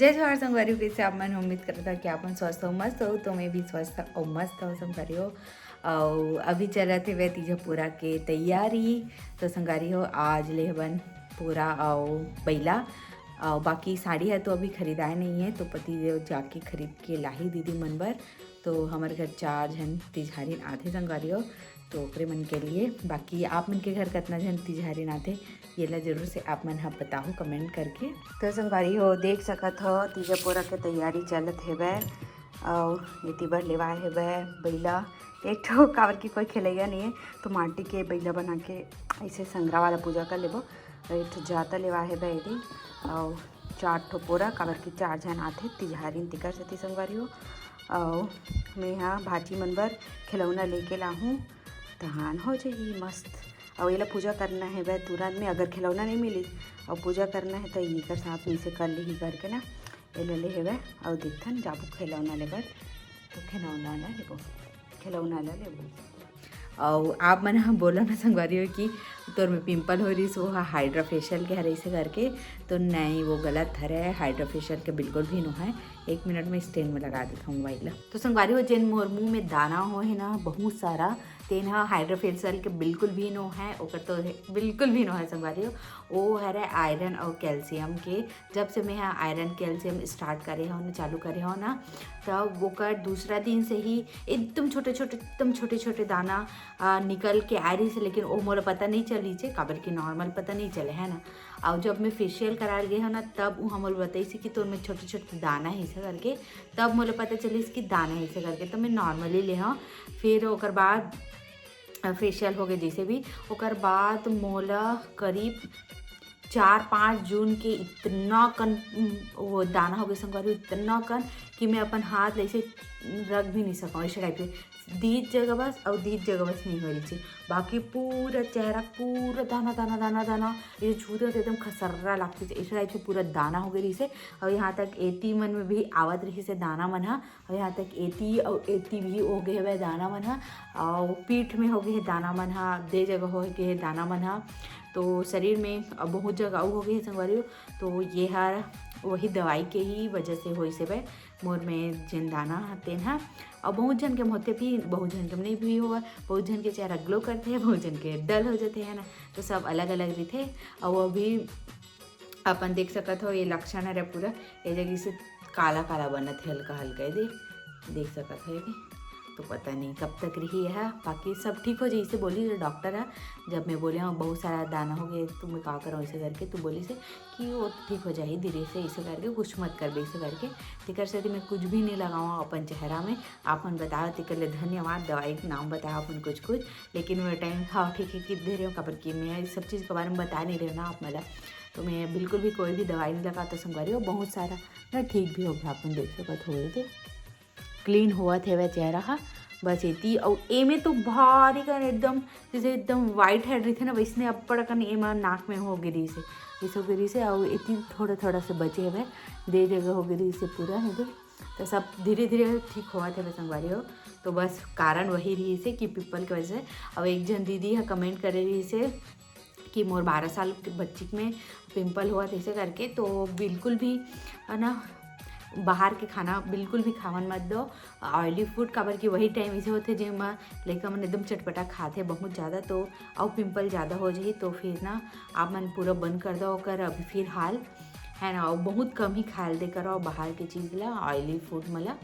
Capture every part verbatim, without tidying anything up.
जय जोहार संगवारी हो, कइसे आप मन? उम्मीद करत हव कि आप मन स्वस्थ हो, मस्त हो। तो मैं भी स्वस्थ अउ मस्त हो संगवारी हो। अउ अभी चलत हेवय तीजा पूरा के तैयारी। तो संगवारी हो, आज ले हवन पूरा अउ बइला, अउ बाकी साड़ी ह तो अभी खरीदाए नइ हे, तो पति देव जाके खरीद के लाही दीदी मन बर। तो हमर घर चार झन तिजहारिन आथे संगवारी हो, तो ओकरे मन के लिए। बाकी आप मन के घर कतना झन तिजहारिन आथे, येला जरूर से आप मन ह बताहू comment करके। तो संगवारी हो, देख सकत हो तीजा पोरा के तैयारी चलत हेवय, अउ एती बर लेवाए हेवय बइला एक ठो, काबर कि कोई खेलैया नइ हे, तो माटी के बइला बना के ऐसे संगरा वाला पूजा कर लेबो। अउ एक ठो जाता लेवाए हेवय एती, अउ चार ठो पोरा, काबर कि चार झन आथे तिजहारिन, तेकर सेती संगवारी हो। अउ मेहा भांची मन बर खिलौना लेके लाहूँ, तहान हो जाही मस्त। अउ एला पूजा करना हेवय तुरंत में, अगर खिलौना नइ मिली अउ पूजा करना हे, त एकर साथ में इसे कर लिही करके ना, एला ले हेवय। अउ देखथन, जाबो खिलौना लेबर, तो खिलौना ला लेबो, खिलौना ला लेबो। अउ आप मन ह बोलो ना संगवारी हो कि तोर में pimple हो रहिस, वो ह Hydra Facial के हरे, ऐसे करके। तो नहीं, वो गलत हरे, Hydra Facial के बिल्कुल भी नो है। एक मिनट में stand में लगा देथव mobile ला। तो संगवारी हो, जेन मोर मुंह में दाना हो हे ना बहुत सारा, तेन ह Hydra Facial के बिल्कुल भी नो है, ओकर तो बिल्कुल भी नो है संगवारी हो। वो हरे iron अउ calcium के। जब से मैं ह iron calcium start करे हव ना, चालू करे हव ना, तब ओकर दूसरा दिन से ही एकदम छोटे छोटे, एकदम छोटे छोटे दाना आ, निकल के आए रहिस हे, लेकिन वो मोला पता नइ चलिस हे, काबर कि normal पता नइ चले, है ना। अउ जब मैं facial कराए गे हव ना, तब वो मोला बताइस हे कि तोर में छोटे छोटे दाना हे ऐसे करके, तब मोला पता चलिस कि दाना हे ऐसे करके, तो मैं normally ले हव। फिर ओकर बाद, अ, facial हो गए जैसे भी, ओकर बाद मोला करीब चार पाँच जून के इतना कन, वो दाना हो गए संगवारी, इतना कन कि मैं अपन हाथ ला ऐसे रख भी नहीं सकव, ऐसे type के दीद जगह बस, अउ दीद जगह बस नहीं हो रही थी, बाकी पूरा चेहरा पूरा दाना, दाना, दाना, दाना, ये छूते होते एकदम खसर्रा लागती थी, ऐसे type से पूरा दाना हो गए रही से। अउ यहाँ तक एती मन में भी आवत रही से दाना मन हा, अउ यहाँ तक एती अउ एती भी हो गए हवय दाना मन हा, अउ पीठ में हो गए हे दाना मन हा, दे जगह हो गए हे दाना मन हा, तो शरीर में अब बहुत जगह अउ हो गए हे संगवारी हो। तो ये हर वही दवाई के ही वजह से होइस हवय मोर में जेन दाना हा तेन हा। अउ बहुत झन के होथे भी, बहुत झन के नहीं भी होवय, बहुत झन के चेहरा glow करथे, बहुत झन के dull हो जाथे, है ना। तो सब अलग अलग रहिथे। अउ अभी अपन देख सकत हो, ये लक्षण हरे पूरा, ये जगह से काला काला बनत हे हल्का हल्का, ये दे, देख सकत हो ये भी। तो पता नहीं कब तक रही है, बाकी सब ठीक हो जाही, इसे बोली जो डॉक्टर है। जब मैं बोले हूँ बहुत सारा दाना हो गए, तो मैं का करूँ ऐसे करके, तो बोली से कि वो ठीक हो जाही धीरे से, ऐसे करके कुछ मत करबे, ऐसे करके। तेकर सेती मैं कुछ भी नहीं लगाऊँ अपन चेहरा में। आप मन बताओ, तेकर ले धन्यवाद। दवाई के नाम बताओ अपन कुछ कुछ, लेकिन वो टाइम हाँ ठीक है कि दे रहे हो, काबर कि मैं इस सब चीज़ के बारे में बता नहीं रहे हो ना आप, मतलब, तो मैं बिल्कुल भी कोई भी दवाई नहीं लगाता संगवारी हो, बहुत सारा ना ठीक भी हो गया, अपन देख सकत हो ये क्लीन होवत हेवय चेहरा हा। बस एती, अउ एमे तो भारी कन एकदम, जैसे एकदम white head रहिथे ना, वैसने अब्बड़ कन एमा नाक में हो गिरी से, इस हो गिरी से, अउ एती थोड़ा थोड़ा से बचे हेवय, दे जगह हो गिरी से पूरा है दे। तो सब धीरे धीरे ठीक होवत हेवय संगवारी हो। तो बस कारण वही रही से कि pimple के वजह से। अउ एक झन दीदी हा comment करे रही से कि मोर बारह साल के बच्ची में pimple होवत ऐसे करके, तो बिल्कुल भी, है ना, बाहर के खाना बिल्कुल भी खावन मत दो, oily food, काबर कि वही टाइम इसे होथे जेमा लइका मन एकदम चटपटा खाथे बहुत ज़्यादा, तो अउ pimple ज़्यादा हो जाही। तो फिर ना आप मन पूरा बंद कर दो ओकर अभी फिलहाल, है ना। अउ बहुत कम ही खाए दे करो बाहर के चीज़ ला, oily food मला।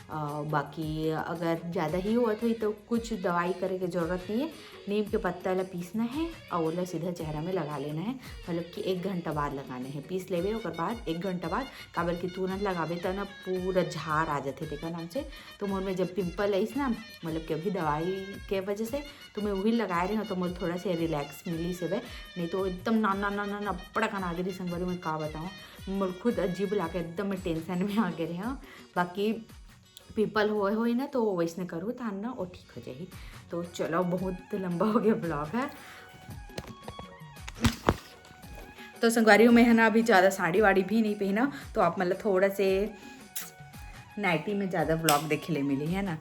अ, बाकी अगर ज़्यादा ही होवत होही तो कुछ दवाई करे के जरूरत नहीं है। नीम के पत्ता ला पीसना है और ओला सीधा चेहरा में लगा लेना है, मतलब कि एक घंटा बाद लगाना है। पीस लेबे ओकर बाद एक घंटा बाद, काबर कि तुरंत लगाबे त ना पूरा झार आ जाथे तेकर नाम से। तो मोर में जब pimple आइस ना, मतलब कि अभी दवाई के वजह से, तो मैं वही लगाए रहे हूँ, तो मोर थोड़ा से relax मिलिस हेबे, नहीं तो एकदम ना ना ना ना ना बड़ा कन आगे रही संगवारी, मैं का बताऊँ, मोर खुद अजीब लागे, एकदम मैं tension में आगे रहे हूँ। बाकी pimple होए होही ना, तो वैसने करू, तान ना वो ठीक हो जाही। तो चलो, बहुत लंबा हो गया vlog है। तो संगवारी हो, मैं है ना अभी ज़्यादा साड़ी वाड़ी भी नहीं पहना, तो आप मतलब थोड़ा से nighty में ज़्यादा vlog देखे ले मिली है ना।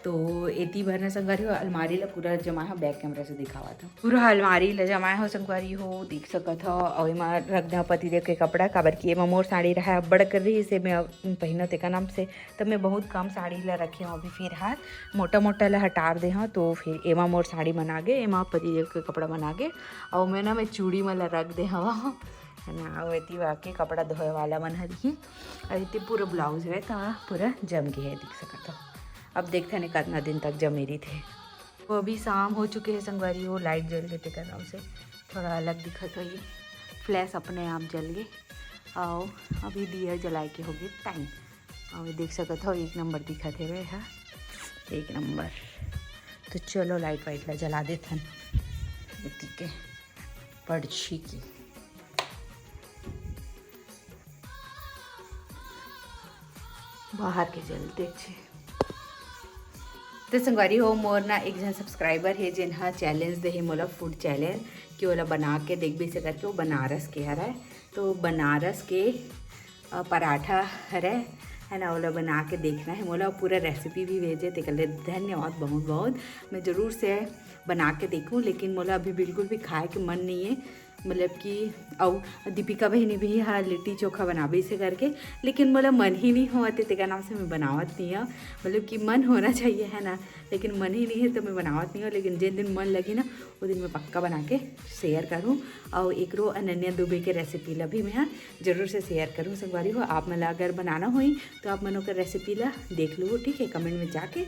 तो एती भर ना संगवारी हो, अलमारी ला पूरा जमाए हो, back camera से दिखावत हो। पूरा अलमारी ला जमाए हो संगवारी हो, देख सकत हो। अउ एमा रख दे हो पतिदेव के कपड़ा, काबर कि एमा मोर साड़ी रहा अब्बड़ कर रही से मैं पहिनो तेका नाम से, तो मैं बहुत कम साड़ी ला रखे हो अभी फिलहाल। मोटा मोटा ला हटार दे हो, तो फिर एमा मोर साड़ी मन आगे, एमा पतिदेव के कपड़ा मन आगे, अउ मैं ना मैं चूड़ी मन ला रख दे हवा, है ना। अउ एती वाके कपड़ा धोए वाला मन हर ही, अउ एती पूरा blouse है तो पूरा जम गए है, देख सकत हो। अब देखते हैं कितना दिन तक जमे रही थे। वो अभी शाम हो चुके हैं संगवारी, वो light जल गए तेकर नाम से थोड़ा अलग दिखत हो, ये flash अपने आप जल गए। अउ अभी दिया जलाए के हो गए time। अउ ये देख सकत हो, एक नंबर दिखत हे वे हा, एक नंबर। तो चलो light वाइट ला जला देथन, एती के पड़छी की बाहर के जलते छे। तो संगवारी हो, मोर ना एक जन subscriber हे, जेन हा challenge दे हे मोला, food challenge, कि ओला बना के देखबे से करके। वो बनारस के हरय, तो बनारस के, अ, पराठा हरय, है ना, ओला बना के देखना है मोला। पूरा recipe भी भेजे, तेकर ले धन्यवाद बहुत बहुत। मैं जरूर से बना के देखूँ, लेकिन मोला अभी बिल्कुल भी खाए के मन नहीं है। मतलब कि अउ दीपिका बहिनी भी हा लिट्टी चोखा बनाबे से करके, लेकिन मोला मन ही नहीं होवत हे, तेकर नाम से मैं बनावत नहीं हूँ। मतलब कि मन होना चाहिए, है ना, लेकिन मन ही नहीं है तो मैं बनावत नहीं हूँ। लेकिन जिन दिन मन लगी ना, वो दिन मैं पक्का बना के share करूँ। अउ एकरो अनन्या दुबे के recipe ला भी मैं हा जरूर से share करूँ संगवारी हो। आप मन ला अगर बनाना होई तो आप मन ओकर recipe ला देख लो, ठीक है, comment में जाके।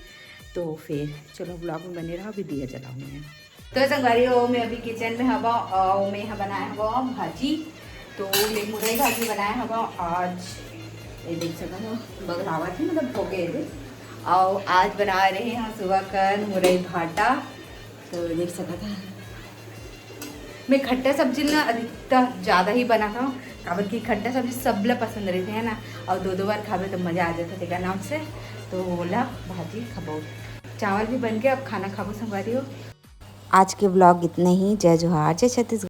तो फिर चलो vlog में बने रहो, अभी दिया जलाऊँ मैं। तो संगवारी हो, मैं अभी kitchen में हवा अउ मैं हा बनाए हवा भाजी। तो मैं मुरई भाजी बनाए हवा आज, ये देख सकत हो बगरावत है, मतलब हो गए थे। अउ आज बना रहे हैं सुबह कर मुरई भाटा, तो देख सकत हो मैं खट्टा सब्जी ना अधिकतर ज़्यादा ही बनाता हूँ, काबर कि खट्टा सब्जी सब ला पसंद रहते हैं ना, अउ दो दो बार खाबे तो मज़ा आ जाता है तेकर नाम से। तो ओला भाजी खाबो, चावल भी बन गया, अब खाना खाबो संगवारी हो। आज के vlog इतने ही। जय जोहार, जय छत्तीसगढ़।